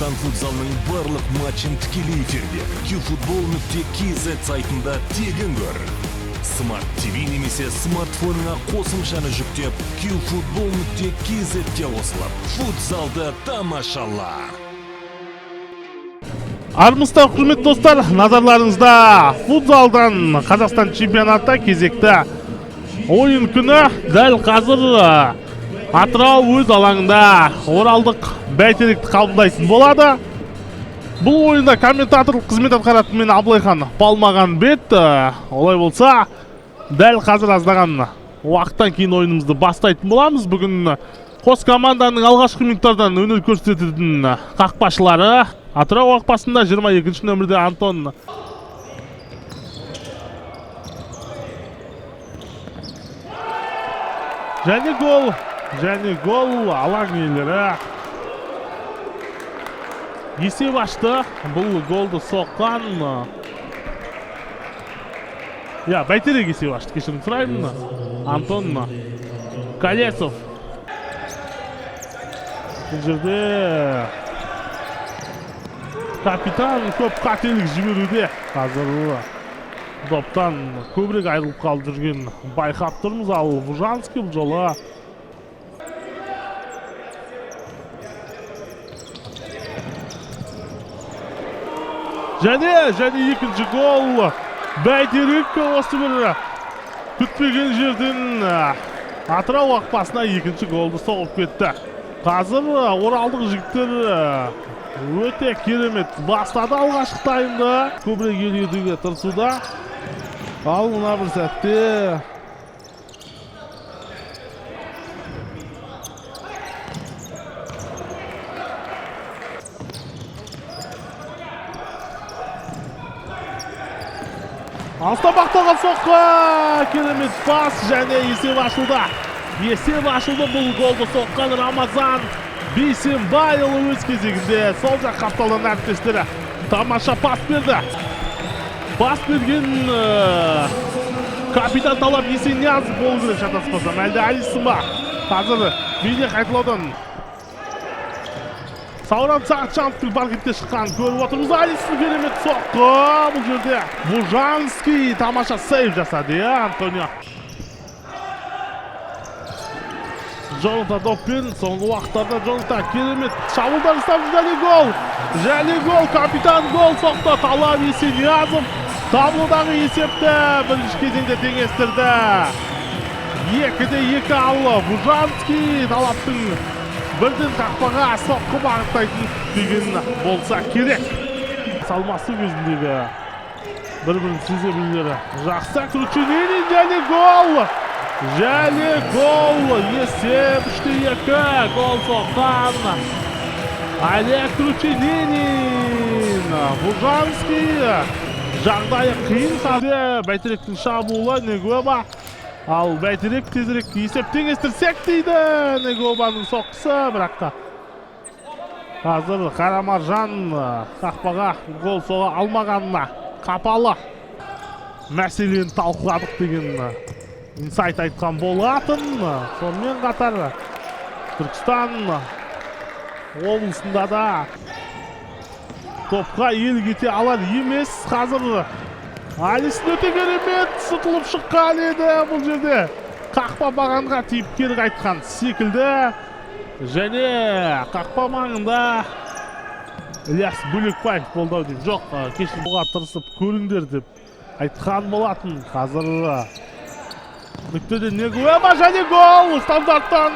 Қазақстан футзалының барлық матчын тікелей эфирде qfootball.kz сайтында тегін көр. Smart TV немесе смартфоныңа қосымшаны жүктеп, qfootball.kz-ке қосылып, футзалды тамашала. Армысыздар, құрметті достар, назарларыңызда футзалдан Қазақстан чемпионаты кезекті ойын күні. Дәл қазір Атырау өз алаңында оралдық Бәйтеректі қабылдайтын болады. Бұл ойында комментаторлық қызмет атқаратын мен, Абылайхан Балмағанбет. Олай болса, дәл қазір аздаған уақыттан кейін ойынымызды бастайтын боламыз. Бүгін қос команданың алғашқы минуттардан өнер көрсететін қақпашылары: Атырау қақпасында 22 нөмірде Антон және гол, және гол! Алаң иелері есеп ашты. Бұл голды соққан, иә, Бәйтерек есеп ашты, кешірім сұраймын, Антон Колесов. Бұл жерде капитан көп қателік жіберуде. Қазір доптан көбірек айырылып қалып жүрген байқап тұрмыз. Ал Бужанский бұл жолы және екінші гол! Бәйтерек осы бір күтпеген жерден Атырау қақпасына екінші голды соғып кетті. Қазір оралдық жігіттер өте керемет бастады алғашқы таймды, көбірек ел етуге тырысуда. Ал мына бір сәтте алыстан бағытталған соққы, керемет пас және есеп ашылды, есеп ашылды! Бұл голды соққан Рамазан Бейсенбайұлы. Өз кезегінде сол жақ қапталдан әріптестері тамаша пас берді. Пас берген капитан Талап Есенниязов болу керек, шатаспасам, әлде Алисон ба? Қазір бейне қайталаудан Сауран Сағатжановтың паркетке шыққанын көріп отырмыз. Алисон, керемет соққы! Бұл жерде Бужанский тамаша сейв жасады, иә, Антонио Джонатан доппен. Соңғы уақыттарда Джонатан керемет шабуылдар жасап. Және гол, және гол! Капитан гол соқты! Талап Есениязов таблодағы есепті бірінші кезеңде теңестірді, 2-2. Ал Бужанский Талаптың бірден қақпаға соққы бағыттайтын күтпеген болса керек. Салмасу кезіндегі бір бірін сезе білулері жақсы. Кручинин, және гол, және гол! Есеп 3-2. Гол соққан Олег Кручинин. Бужанский жағдайы қиын қазір. Бәйтеректің шабуылы, Негоба. Ал Бәйтерек тезірек есеп теңестірсек дейді. Негобаның соққысы, бірақ қазір Қарамаржан қақпаға гол соға алмағанына қапалы. Мәселені талқыладық деген инсайт айтқан болатын. Сонымен қатар Түркістан облысында да топқа иелік ете алар емес. Қазір Алисон өте керемет сытылып шыққан еді. Бұл жерде қақпа бағанға тиіп кері қайтқан секілді және қақпа маңында Ильяс Бөлекбаев болды ау деймін. Жоқ, кешірім, тырысып көріңдер деп айтқан болатын. Қазір нүктеден Негуэма және гол! Стандарттан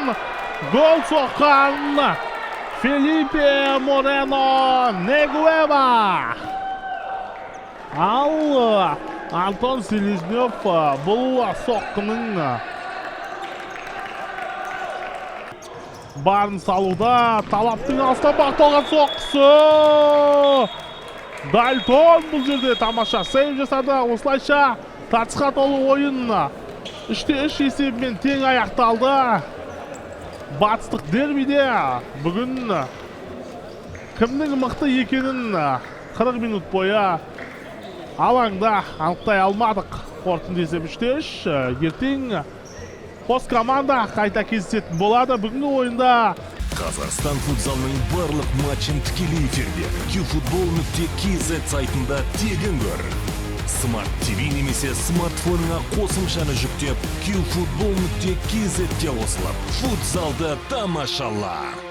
гол соққан Фелипе Морено Негуэма. Ал Антон Селезнев бұл соққының барын салуда. Талаптың алыстан бағытталған соққысы, Дальтон бұл жерде тамаша сейв жасады. Осылайша тартысқа толы ойын 3-3 есебімен тең аяқталды. Батыстық дербиде бүгін кімнің мықты екенін 40 минут бойы алаңда анықтай алмадық. Қорытынды есеп 3-3. Ертең қос команда қайта кездесетін болады. Бүгінгі ойында Қазақстан футзалының барлық матчын тікелей эфирде qfootball.kz сайтында тегін көр. Смарт ТВ немесе смартфоныңа қосымшаны жүктеп, qfootball.kz-те қосылып, футзалды тамашала.